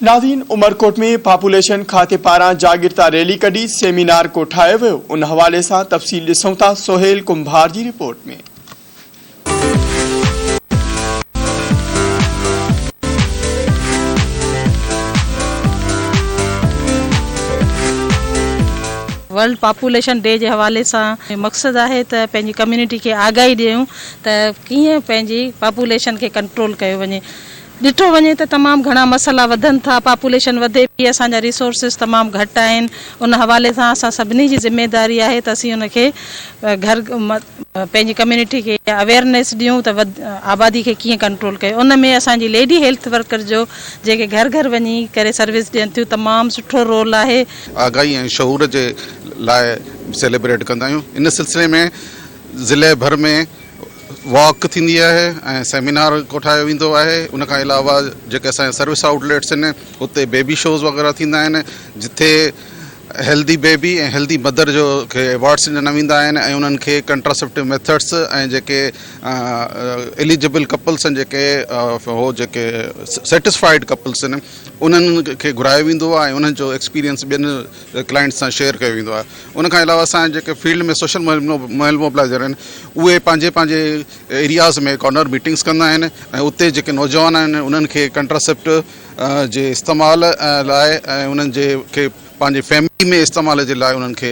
ناظرين عمرڪوٽ ۾ پاپوليشن کاتي پاران جاڳرتا ريلي ڪڍي سيمينار ڪوٺايو ويو ان حوالي سان تفصيل ڏسون ٿا سهيل ڪنڀار جي رپورٽ ۾. ورلڊ پاپوليشن ڊي جي حوالي سان مقصد آهي ته پنهنجي ڪميونٽي کي آگاهي ڏيون ته ڪيئن پنهنجي پاپوليشن کي ڪنٽرول ڪيو وڃي ڏٺو وڃي ته تمام گهڻا مسئلا وڌن ٿا، پاپوليشن وڌي پئي، اسان جا ريسورسز تمام گهٽ آهن، ان حوالي سان اسان سڀني جي ذميداري آهي ته اسين ان کي گهر پنهنجي ڪميونٽي کي اويئرنيس ڏيون ته آبادي کي ڪيئن ڪنٽرول ڪيو ان ۾ اسان جي ليڊي هيلٿ ورڪر جو جيڪي گهر گهر وڃي ڪري سروس ڏين ٿيون تمام سٺو رول آهي. آگاهي ۽ شعور جي لاء سيليبريٽ ڪندا آهيون ان سلسلي ۾ ضلعي ڀر ۾ واڪ ٿيندي آهي ۽ سيمينار ڪوٺايو ويندو آهي ان کان علاوه جيڪي اسان جا سروس آئوٽ ليٽس آهن اتي بيبي شوز وغيره ٿيندا آهن جتي هيلدي بيبي ۽ هيلدي مدر جو کي ايوارڊس ڏنا ويندا آهن ۽ انهن کي ڪنٽراسيپٽو ميٿڊس ۽ جيڪي ايليجبل ڪپلس آهن جيڪي هو جيڪي سيٽسفائيڊ ڪپلس آهن انهن کي گهرايو ويندو آهي ۽ انهن جو ايڪسپيرينس ٻين ڪلائنٽس سان شيئر ڪيو ويندو آهي ان کان علاوه اسان جا جيڪي فيلڊ ۾ سوشل مهل موبلائزر آهن اهي پنهنجي پنهنجي ايرياز ۾ ڪارنر ميٽنگس ڪندا آهن ۽ اتي جيڪي نوجوان آهن انهن کي ڪنٽراسيپٽ جي استعمال لاء ۽ انهن جي کي پنهنجي فيملي ۾ استعمال جي لاء انهن کي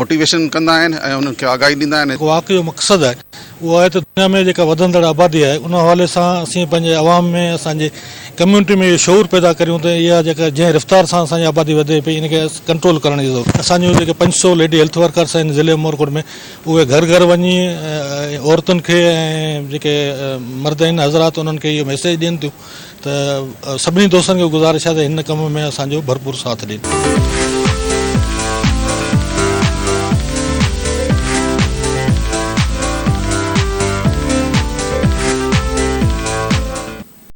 موٽيويشن ڪندا آهن ۽ انهن کي آگاهي ڏيندا آهن. واڪ جو مقصد آهي اهو آهي ته دنيا ۾ جيڪا وڌندڙ آبادي آهي ان حوالي سان اسين پنهنجي عوام ۾ اسان جي ڪميونٽي ۾ اهو شعور پيدا ڪريون ته اها جيڪا جنهن رفتار سان اسان جي آبادي وڌي پئي ان کي ڪنٽرول ڪرڻ جي ضرورت اسان جون جيڪي 500 ليڊي هيلٿ ورڪرس آهن ضلعي عمرڪوٽ ۾ اهي گهر گهر وڃي عورتن کي ۽ جيڪي مرد آهن حضرات انهن کي اهو ميسيج ڏين ٿيون ته سڀني دوستن کي گذارش آهي ته هن ڪم ۾ اسان جو ڀرپور ساٿ ڏين.